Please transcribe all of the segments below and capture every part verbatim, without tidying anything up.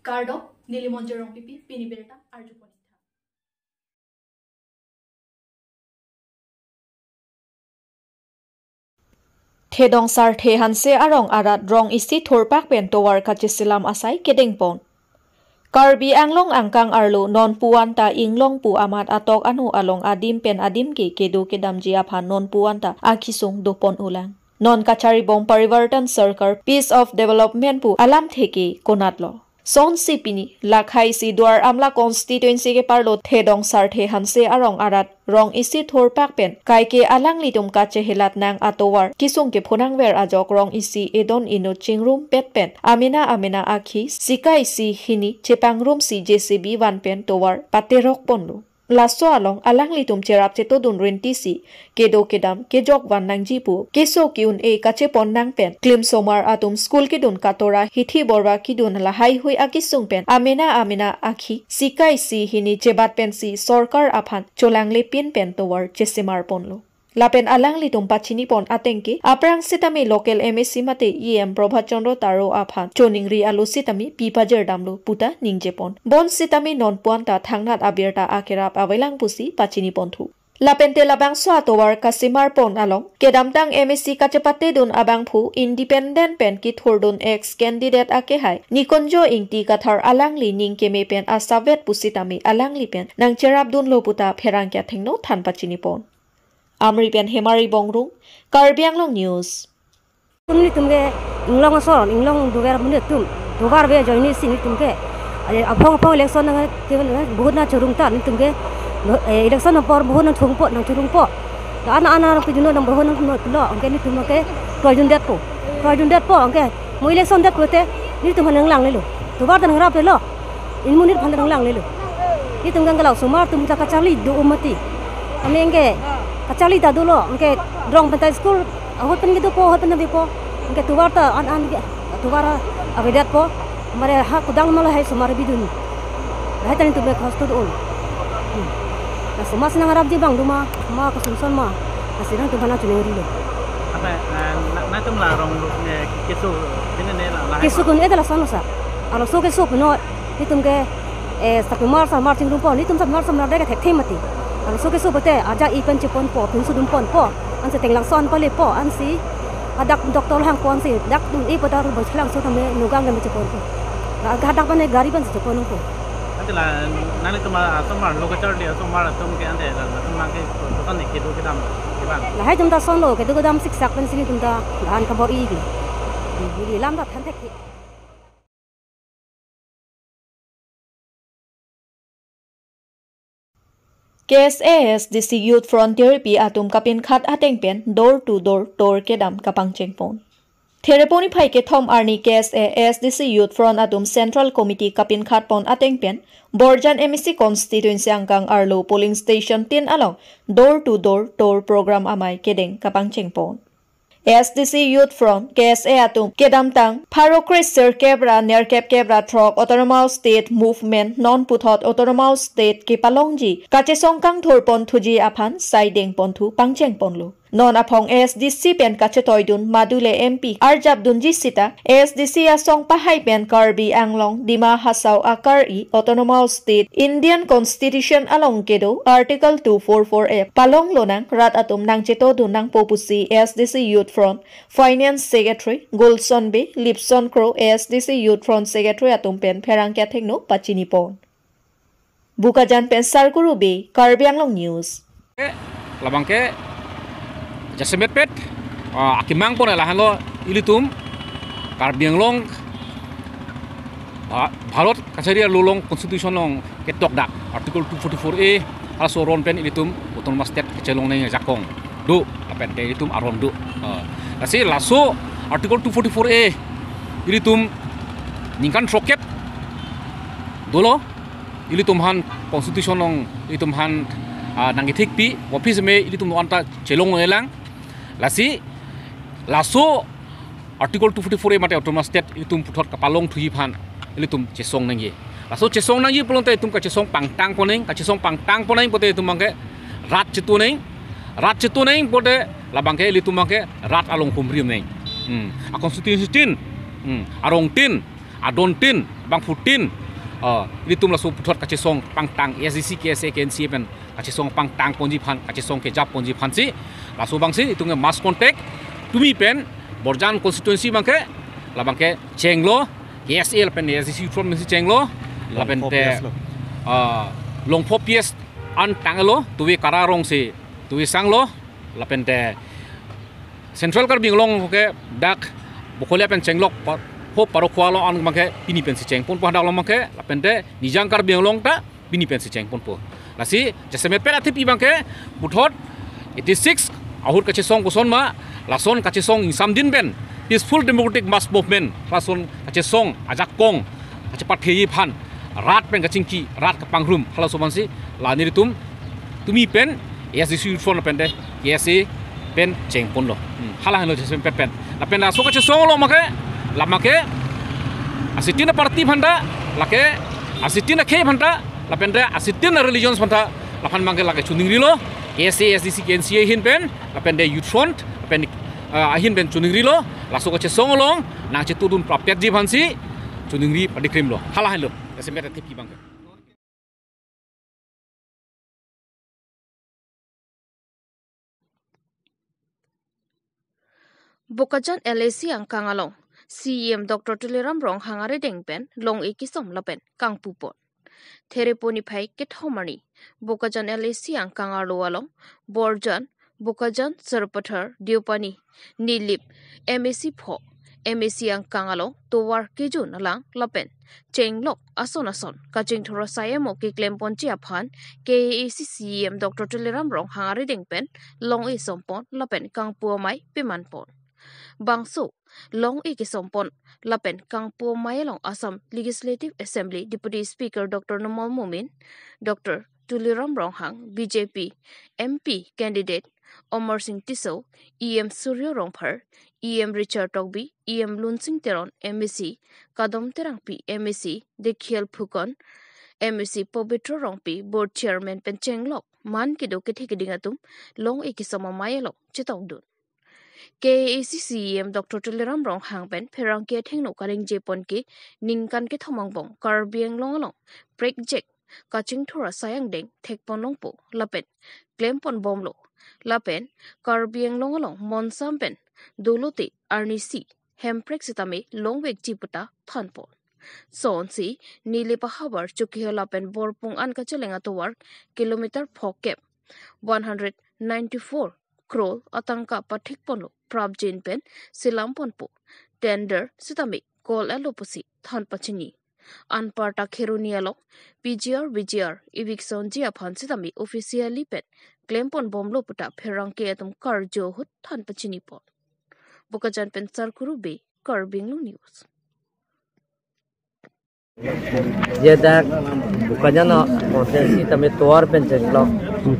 Kardom, neli Monjir Rongpipi, pini birta arjupon. Thedong Sarthe Hanse arong arat rong isi thurpak pen tovar kacheselam asai kedengpon. Karbi Anglong angkang arlo non puan ta inglong pu amat atok ano along adim pen adim ke kedo kedamji aphan non puan ta akisung dopon ulang. Non kacharibom Parivartan Sarkar Peace of Development pu alamthe ke konatlo. Sonsi pini, lakhai si Duar Amla constituency keparlo Thedong Sarthe Hanse arong arat rong isi thurpak pen kaike alanglitum kachehelat nang atovar kisung kephonangver ajok rong isi edon inut chingrumpet pen amena amena akhi sika isi hini chepangrumsi J C B van pen tovar paterokponlo. Laso along alanglitum cherap chetodun rintisi kedo kedam kejok van nangji pu keso ke-un-e kachepon nang pen klimsomar atum school kedun katora hithi borwa kedun lahai hui akisung pen amena amena akhi sika isi hini chebat pensi sorkar aphan cholanglepin pen tovar chesemarponlo. Lapen alanglitum pachinipon ateng ke aphrang sitame local M A C mate E M Prabhat Chandra Taro aphan choningri alo sitame pi pajirdamlo puta ningjepon. Bonsitame non puan ta thangnat abirta akerap avelang pusi pachiniponthu. Lapente labangso atovar kasemarpon along kedamtang M A C kachepatedun abangphu independent pen kithurdun ex candidate akehai Nikunjo Ingti Kathar alangli ning keme pen asavet pusitame alangli pen nangcherapdunlo puta pherangke athengno than pachinipon. Amri pen Hemari Bongrung, Karbi Anglong News. Nelitum ke inglong ason, inglong dover amonit atum, dover ave ajoine si nelitum ke. Are aphong aphong election nang ke, ke, bahut nangchorung ta nelitum ke, eh, election apor bahut nangchorungpo, nangchorungpo. La ana ana nangpiduno nang bahut nanglo, anke nelitum ke kroidundetpo. Kroidundetpo, anke mo election det pulote nelitum aphan nanglanglelo. Dover ta nangraplelo. Inmunit aphan nanglanglelo. Nelitum ke angkalo osomar atum ta kacharli do mati. Kami anke kacharli ta dolo, anke rong pen ta school ahut pen kedopo, ahut pen ta bipo. Anke tovar ta an an ke tovar avedetpo. Mare ha kudang ma lahai osomar bidun. Lahai ta nelitum ke hostu do. Hmm. La osomar si nangrapji abang do ma, ma kosonson ma. Lasi nangtum aphan nangchoningrilo. Apa, eh, na, nangtum la rong, eh, keso, pine ne la, la. Keso ke-un-e ta lasonlo sir. Arloso keso punon. Nelitum ke, eh, sakmar samar chingrumpon, nelitum sakmar samar dek thekthe mati. Arloso keso pulote, aja-i pen cheponpo, pinso dumponpo, ansi tenglangso an palepo, ansi hadak doctor hangpo, ansi dak dun-e pu ta ru bos langso tame nugang keme cheponpo. La hadak pen gari pensi cheponpo. Ante la, nanglitum asomar, lo kacharli asomar atum ke ante la, latum abang ke, koson ne kedo kedam, kedam. Lahai atum ta asonlo, kedo kedam siksak pensi nelitum ta, lahan kabor-i ke. Neli lam ta than thekthe. K S A A S D C Youth Front Therapy atum kapinkhat ateng pen door to door tour kedam kapangchengpon. Thereponi phai kethom arni K S A A S D C Youth Front atum Central Committee kapinkhatpon ateng pen Borjan M A C constituency angkang arlo polling station tin along door to door tour program amei kedeng kapangchengpon. A S D C Youth Front, K S A atum kedamtang pharo kre sirkep ra nerkep kep ra throk Autonomous State Movement non puthot Autonomous State kepalongji kachesong kangthurpon thuji aphan sai dengponthu pangchengponlo. Non aphong A S D C pen kachetoidun madule M P arjapdunji sita A S D C asong pahai pen Karbi Anglong Dima Hasao akar-i Autonomous State Indian Constitution along kedo Article two four four A palong lonang rat atum nangchetodun nangpo pusi A S D C Youth Front Finance Secretary Gulson Bey, Lipson Kro, A S D C Youth Front Secretary atum pen pherangke athengno pachinipon. Bokajan pen Sarkuru Bey, Karbi Anglong News. Labang ke jasemet pet, ah, akemang pon lahelo ilitum Karbi Anglong, ah, Bharat kachari along constitution along ketok dak Article two forty-four A, halaso aron pen ilitum Autonomous State kechelong nangji ajakong do, lapen te ilitum aron do. Ah, lasi laso Article two forty-four A ilitum ningkan throkkep dolo, ilitum aphan constitution along ilitum aphan, ah, nangkethikpi, office me ilitum do-an ta chelong elang. Lasi laso Article two forty-four A mate Autonomous State ilitum puthot kapalong thuji aphan ilitum chesong nangji. Laso chesong nangji pulote ilitum kachesong pangtang poneng, kachesong pangtang poneng pote ilitum abang ke rat chetoneng, rat chetoneng pote labang ke ilitum abang ke rat along humri neng. Hmm. A constituency tin, hmm, arong tin, adontin, bangphutin, ah, ilitum laso puthot kachesong pangtang, A S D C, K S A, K N C A pen kachesong pangtang ponji aphan, kachesong kejap ponji aphansi, laso abangsi itum ke mass contact, tumi pen, Borjan constituency abangke, labangke chenglo, K S A lapen A S D C Youth Front pensi chenglo, lapen Longpho te, P S lo. Ah, Longpho P S an tanglo, tuwe Kara Rongsi, tuwe sanglo, lapen te, Central Karbi Anglong ke dak Bokolia pen chenglok pa-, ho Parokhualo an abangke pini pensi chengponpo hadak along abangke, lapen te Nijang Karbi Anglong ta pini pensi chengponpo. Lasi jasemet pen athepi abangke puthot eighty-six ahut kachesong koson ma, lason kachesong ingsamdin pen peaceful democratic mass movement, lason kachesong ajakong kachepatheji aphan, rat pen kachingki, rat kapangrum, halaso abangsi la nelitum tumi pen A S D C Youth Front lapen te K S A pen chengponlo. Hmm, hala henlo jasemet pen. Lapen laso kachesong along abangke, labangke asitin aparty aphan ta, lake asitin akhei aphan ta, lapen te asitin areligions aphan ta, laphan abangke lake choningrilo, K S A, A S D C, K N C A ahin pen, lapen te Youth Front, lapen, ah, ahin pen choningrilo, laso kachesong along nangchetudun prapyakji aphansi choningri padikrimlo. Hala henlo jasemet athepi abangke. Bokajan L A C angkang along, C E M Doctor Tuliram Ronghang arideng pen long-e kesom lapen kangpupon. Thereponi phai kethom arni, Bokajan L A C angkang arlo along, Borjan, Bokajan, Sarupathar, Deopani, Nilip, M A C pho, M A C angkang along tovar kejun alang lapen chenglok ason ason kachingthur asai amo keklemponji aphan K A A C C E M Doctor Tuliram Ronghang arideng pen long-e sompon lapen kangpu amei pemanpon. Bangso long-e kesompon lapen kangpu amei along Assam Legislative Assembly Deputy Speaker Doctor Numal Momin, Doctor Tuliram Ronghang, B J P M P candidate Amarsing Tisso, E M Surjya Rongphar, E M Richard Tokbi, E M Lunsing Teron, M A C Kadom Terangpi, M A C Dekhiel Phukan, M A C Pabitra Rongpi, Board Chairman pen chenglok man kedo kethe keding atum long-e kesom amei along chetongdun. K A A C C E M Doctor Tuliram Ronghang pen pherangke athengno kaningjepon ke ningkan kethom angbong Karbi Anglong along prekjak kachingthur asai angdeng thekpon longpo lapen klempon bomlo, lapen Karbi Anglong along monsam pen dolote arnisi hemprek sitame longvekji puta thanpon. Sonsi Nilip ahavar Chokihola pen Borpung an kacheleng atovar kilometer phokep, one hundred ninety-four crore atangka pathikponlo, prapjin pen selamponpo, tender sitame call-etlo pusi than pachini. Anparta Kheroni along P G R, V G R eviction ji aphan sitame officially pen klempon bomlo puta pherangke atum karju ahut than pachinipon. Bokajan pen Sarkuru Bey, Karbi Anglong News. Je dak Bokajan o protest sitame tovar pen chenglok,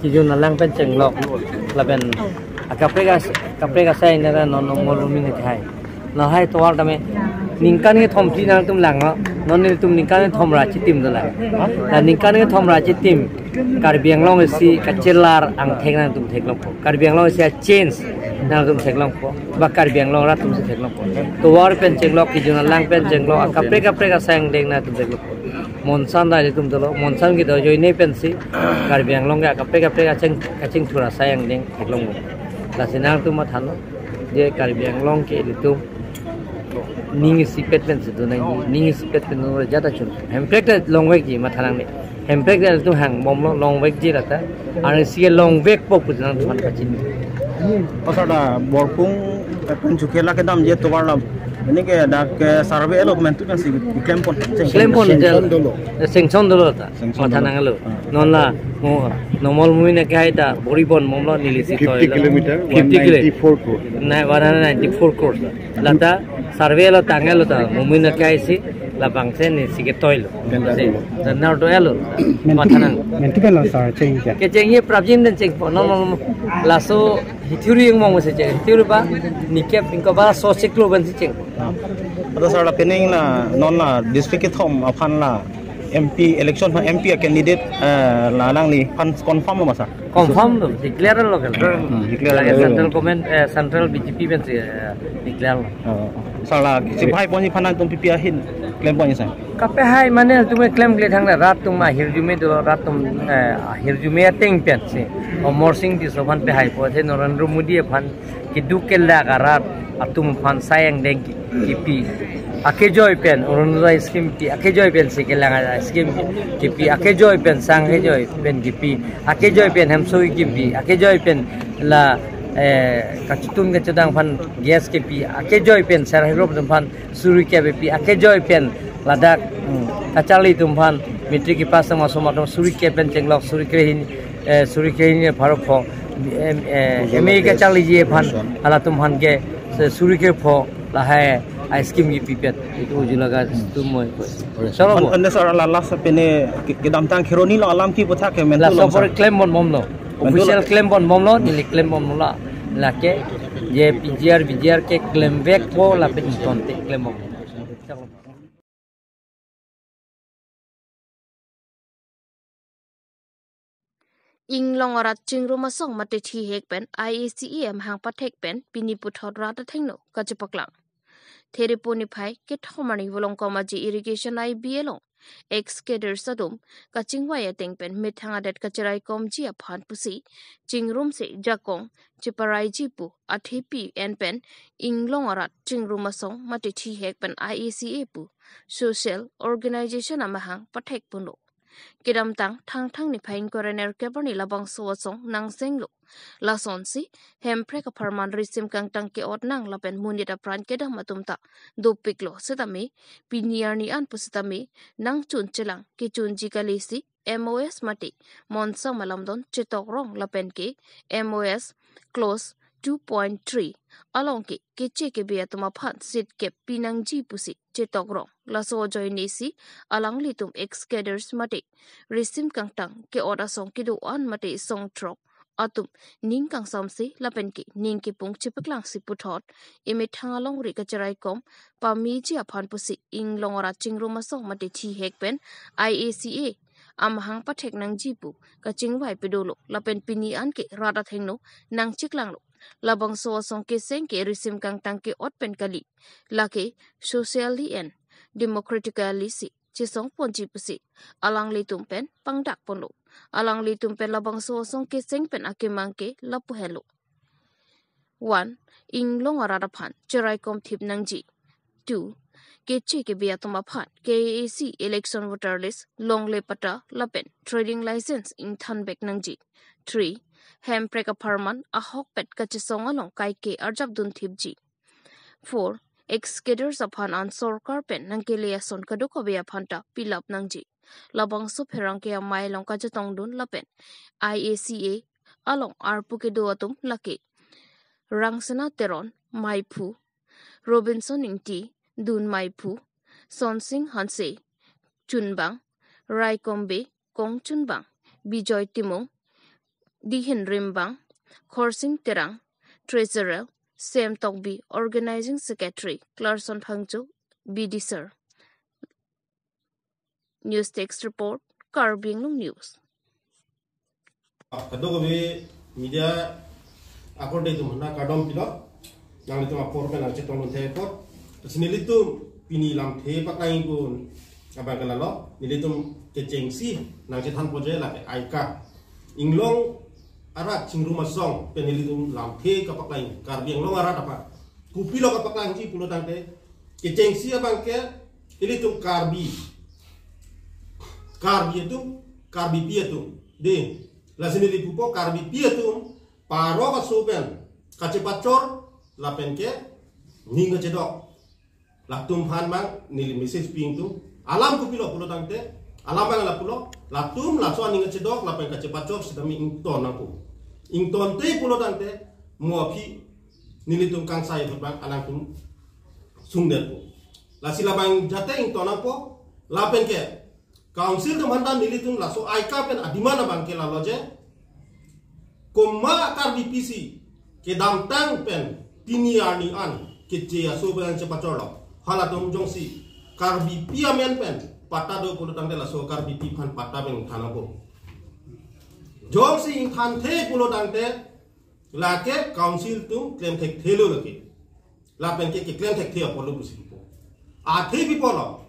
kejun alang pen chenglok, lapen akaprek as-, akaprek asai nera non non mol umin hai. Lahai tovar tame ningkan kethom phli nangtum langlo, non nelitum ningkan kethom ra chitim dolang. La ningkan kethom ra chitim Karbi Anglong isi kachelar angthek nangtum theklongpo. Karbi Anglong isi a-change nangtum theklongpo. Ba Karbi Anglong rat atumsi theklongpo. Tovar pen chenglok, kejun alang pen chenglok, akaprek akaprek asai angdeng nangtum theklongpo. Monsam ta ilitum dolo, monsam kedo ajoine pensi Karbi Anglong ke akaprek akaprek acheng, kachingthur asai angdeng theklongpo. Lasi nangtum mathanlo, je Karbi Anglong ke ilitum ning isipet pensi donangji, ning isipet pen donangji jata chun. Hemprek ta longvekji matha nangne. Hemprek ta ilitum hang bomlo, longvekji rata. Arnisi ke longvekpo pu nangtum aphan pachini. O sir, dak Borpung pen Chokihola kedamji tovar la, ini ke dak ke survey lo komentu kan si klempon. Klempon. Sanction dolo. Sanction dolo ta. Sanction dolo. Matha nanglo. Ah. Non la mo, Numal Momin akhei ta bor-i pon bomlo, neli si fifty toilo. Kilometer, fifty kilo. One ninety-four crore. Na, one hundred ninety-four crore. Lata survey lo tanglo ta, Momin akhei si labangsi neli si ketoilo. Tender. Si, tender doyalo. Matha nang. Mentu pen lo sir, cheng ya. Kecheng ye prapjin pen chengpo, no, no, no. Laso history yang mong se cheng. History ba, nikep ingko ba so siklo pen si cheng. Ado sir, la pining la, non la district kethom aphan la M P election aphan M P a candidate, eh, la nangliphan confirm lo ma sir? Confirm lo, declare lo kan. Hmm, declare lagi lo. Central government, eh, central B J P pensi, eh, declare lo. Oh. Sir, la kachepahai ponji aphan nangtum P P ahin klemponji sir? Kapahai mane tume klemkle thang ra, rat atum ahirjume do, rat atum, eh, ahirjume ateng pensi Amarsing Tisso aphan pahaipo, athe Narendra Modi aphan keduk kelak arat atum aphan sai angdeng ki, kipi akejoi pen, Orunodoi scheme pi akejoi pensi kelang a-scheme kipi akejoi pen, sang akejoi pen kipi akejoi pen, hemso kipi akejoi pen, la, eh, kachetun kachedang aphan gas kipi akejoi pen, sar hero atum aphan suri kep pi akejoi pen, ladak, hmm, kacharli atum aphan, matric kepass asomar atum suri kep pen chenglok, suri krehini, eh, suri krehini pharo pho, em, eh, M A kacharliji aphan, halatum aphan ke, se suri krepho, lahai a-scheme kipi pet, itum uju laga atum moi. Chalo bo. Ante sir, la last pen ke, kedamtang Kheroni along alam kipu thak ke mentu laso long apor sir. Klembom bomlo. Mentu official la- klembom bomlo, neli klembom bomlo. Lake, je P G R, V G R ke klemvekpo lapen ingtonte klembom. Inglong arat chingrum asong mate thihek pen I A C A amahang pathek pen pini puthot rat athengno kachepaklang. Theripo niphai kethom arni Volongkom Aji Irrigation I B along ex-cadres atum kachingvai ateng pen methang adet kachiraikomji aphan pusi chingrumsi jakong cheparaiji pu athepi en pen Inglong arat chingrum asong mate thihek pen I A C A pu social organization amahang pathek ponlo. Kedamtang Thangthang niphai ingkoi ra nerkep arni labangso asong nangchenglo. Lasonsi Hemprek apharman risim kangtang ke-ot nang lapen monit apran kedam atum ta dopiklo setame pini arni an pusitame nangchun chelang kechunji kalisi M O S mate Monsam alamdon chetok rong lapen ke M O S clause two point three along ke keche kebe atum aphan seat kep pinangji pusi chetok rong. Laso ajoinesi alanglitum ex-cadres mate risim kangtang ke-ot asong kedo-an mate songthrok atum ning kangsamse lapen ke ning kepung chepaklangsi puthot emethang alongri kachiraikom pameji aphan pusi Inglong arat chingrum asong mate thihek pen I A C A amahang pathek nangji pu kachingvai pedolo lapen pini an ke rat athengno nangcheklanglo. Labangso asong keseng ke risim kangtang ke-ot pen kali. Lake socially and democratically si chesongponji pusi alanglitum pen pangdak ponlo. Alanglitum pen labangso asong keseng pen akemang ke lapu henlo. One, Inglong arat aphan chiraikom thip nangji. Two, keche kebe atum aphan K A A C election voter list, longle patta lapen trading license ingthanvek nangji. Three, Hemprek apharman ahokpet kachesong along kaike arjapdun thipji. Four, ex-cadres aphan an sorkar pen nangkele ason kadokave aphan ta pilap nangji. Labangso pherangke amei along kachetongdun lapen I A C A along arpu kedo atum lake Rangsina Teron, Meiphu, Robinson Ingti, Dun Meiphu, Sonsing Hanse, Chunbang, Raikom Bey, Kong Chunbang, Bijoy Timung, Dihin Rimbang, Khorsing Terang, Treasurer, Sem Tokbi, Organizing Secretary, Clarkson Phangcho, B D Sir. News Desk Report, Karbi Anglong News. Kadokave media akorte atum aphan kardom pilo. Nanglitum apor pen nangchetongdun thek apot. Lasi nelitum pini lamthe paklang ingkun abang ke lalo. Nelitum kechengsi nangchethanpo je lake aika. Inglong arat chingrum asong pen nelitum lamthe kapaklang Karbi Anglong arat aphan. Kopilo kapaklangji pulo tangte kechengsi abang ke ilitum Karbi. Karbi atum, Karbipi atum. Dei, lasi neli pupo Karbipi atum, parok aso pen kachepachor lapen ke ning kachedok. Latum aphan mang neli message pi ingtung. Alam kopilo pulo tangte, alam mang lapulo, latum laso aning kachedok lapen kachepachor sitame ington nangpo. Ingtonte pulo tangte, mo aphi nelitum kangsai apot bang alangtum sungdetpo. Lasi labang jate ington nangpo, lapen ke Council atum aphan ta nelitum laso aika pen a-demand abang ke lalo je. Komat Karbipi si kedamtang pen pini arni an keche aso pen chepachorlo. Halatum jongsi Karbipi amen pen patta do pulo tangte laso Karbipi aphan patta pen ingthan abo. Jongsi ingthanthe pulo tangte lake council atum klem thekthelo lake. Lapen ke keklem thekthe apotlo pusi pipo. Athe pipo lo.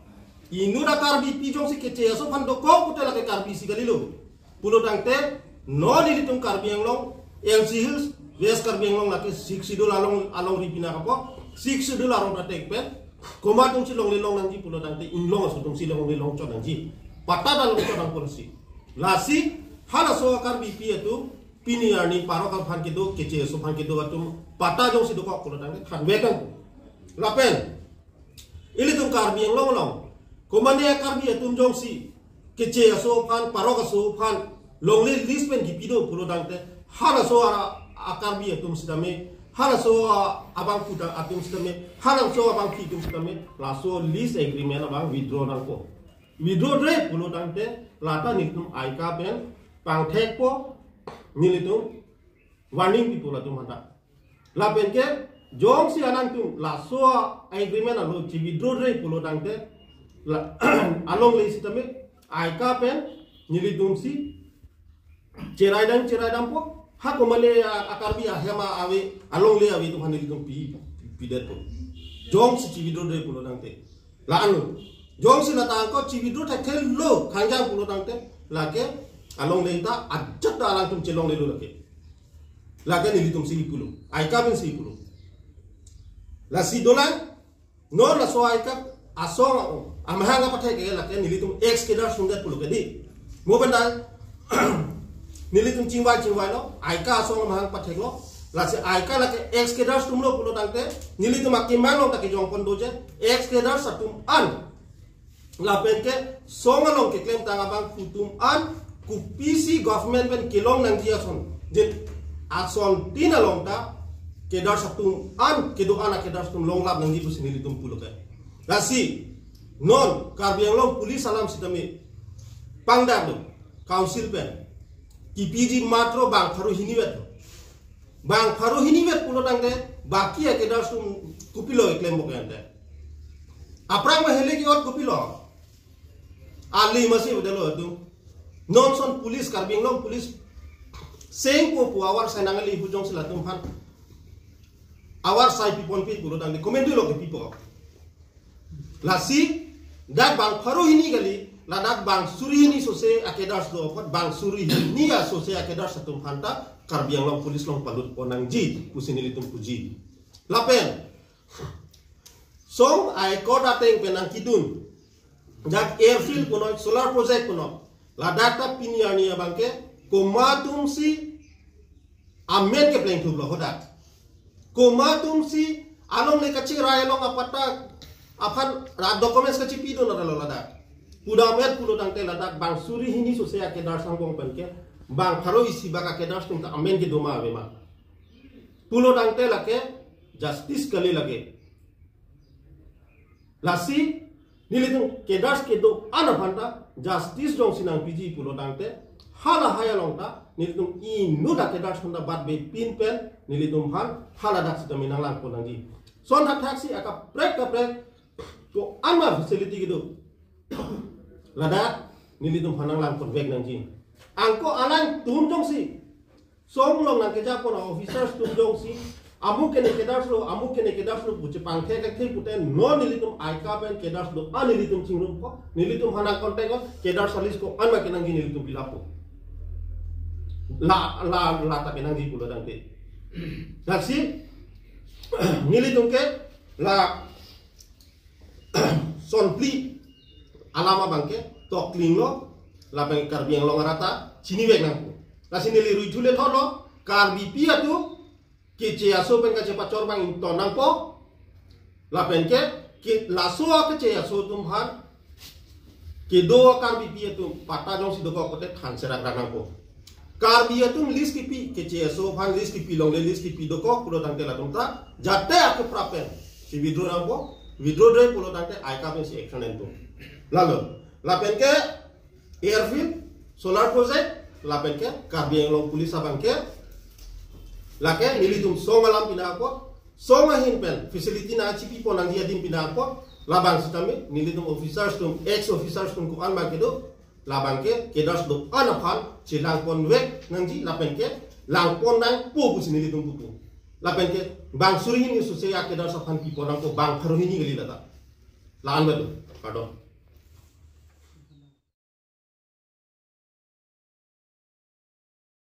Inut a-Karbipi jongsi Keche aso aphan dokok pute lake Karbi isi kalilo. Pulo tangte non ilitum Karbi Anglong, N C Hills, West Karbi Anglong lake Sixth Schedule along, alongri pina kapo, Sixth Schedule arong ta thek pen komat atumsi longle long nangji pulo tangte inglong aso atumsi longle long chot nangji. Patta ta long chot nangpo lasi. Lasi halaso a-Karbipi atum pini arni parok aphan kedo, Keche aso aphan kedo atum patta jongsi dokok pulo tangte thanvek nangpo. Lapen ilitum Karbi Anglong along komane a-Karbi atum jongsi Keche aso aphan, parok aso aphan longle list pen kipi do pulo tangte halaso a, a-Karbi atum sitame, halaso a, abangphu ta atum sitame, halaso abangphi atum sitame laso lease agreement abang withdraw nangpo. Withdraw-re pulo tangte lata nelitum AICA pen pangthekpo, nelitum warning pipo latum aphanta. Lapen ke jongsi alangtum laso agreement along chi-withdraw-re pulo tangte la, alongle sitame AICA pen nelitumsi cherai dam, cherai dampo. Ha komane a, a-Karbi ahem ave, alongle ave atum aphan nelitum pi, pidetpo. Jongsi chi-withdraw-re pulo tangte. La-anlo. Jongsi lata angko chi-withdraw thekthelo khangjang pulo tangte lake alongle ta ajat ta alangtum chelonglelo lake. Lake nelitumsi pulo. AICA pensi pulo. Lasi dolang, non laso AICA asong amahang apathek ke lake nelitum ex-cadres atum det pulo ke dei. Mo pen dal nelitum chingvai chingvailo, AICA asong amahang patheklo. Lasi AICA lake ex-cadres atumlo pulo tangte nelitum akemang along ta kejongpon doji, ex-cadres atum an. Lapen ke song along keklemtang abangphu atum an kopisi government pen kelong nangji ason, jen asontin along ta cadres atum an, kedo-an a-cadres atum longlap nangji pusi nelitum pulo ke. Lasi non Karbi Anglong Police alam sitame pangdam do council pen kipiji matro bang pharo hini vet. Bang pharo hini vet pulo tangte baki a-cadres atum kopilo keklem bok ante. Aphrang ma hele ke-ot kopilo. Ali masi bedelo atum. Non son police, Karbi Anglong Police sengpo pu avar sai nangali pu jongsi latum aphan avar sai piponpe pulo tangte komantu lo kepipo. Lasi dak bang pharo hini kali, ladak bang suri hini sose a-cadres do apot, bang suri hini a sose a-cadres atum aphanta Karbi Anglong Police along palutpon nangji pusi nelitum puji. Lapen song a-accord ateng pen nangkedun, dak airfield punoi, solar project punoi, ladak ta pini arni abangke komat atumsi amen keplengthuplo hadak. Komat atumsi alongle kacherai along apatta aphan ra documents kachipidun aralo ladak. Pudamvet pulo tangte ladak bang suri hini sose a-cadres angbong pen ke bang pharo isi bak a-cadres atum ta amen kedo ma ave ma pulo tangte lake justice kali lake. Lasi nelitum cadres kedo-an aphanta justice jongsi nangpiji pulo tangte halahai along ta nelitum inut a-cadres aphanta batbepin pen nelitum aphan haladak sitame nanglangpon nangji. Son hakthaksi akaprek kaprek ko-an ma facility kedo, ladak nelitum aphan nanglangponvek nangji. Angko alangtum jongsi song along nangkejapon a-officers atum jongsi amuk kene cadres lo, amuk kene cadres lo pu chepangthek thekthe pute non nelitum AICA pen cadres do-an nelitum chingrumpo, nelitum aphan nang-contact-o, cadres a-list ko-an ma kenangji nelitum pilappo. La, la, lata kenangji pulo tangte. Lasi nelitum ke la son phli alam abangke tokling lo, lapen Karbi Anglong arat ta chinivek nangpo. Lasi neli ruithu le thotlo, Karbipi atum Keche aso pen kachepachor abang ington nangpo. Lapen ke, ke laso a-Keche aso atum aphan kedo a-Karbipi atum patta jongsi dokok pute thanserak rak nangpo. Karbi atum lease kipi, Keche aso aphan lease kipi longle, lease kipi dokok pulo tangte latum ta jate akeprap pen chi-withdraw nangpo, withdraw-re pulo tangte AICA pensi action en tum. Lalo, lapen ke airfield, solar project, lapen ke Karbi Anglong Police abangke lake nelitum song alam pina apot, song ahin pen facility nangchipipon nangji adim pina apot, Labang sitame nelitum officers atum, ex officers atum ko-an abang kedo, labang ke cadres do-an aphan chelangponvek nangji lapen ke langpon nangpo pusi nelitum pupo. Lapen ke bang suri hini sose a-cadres aphan pipon nangpo, bang pharo hini kali lata. La-an ba do, pardon.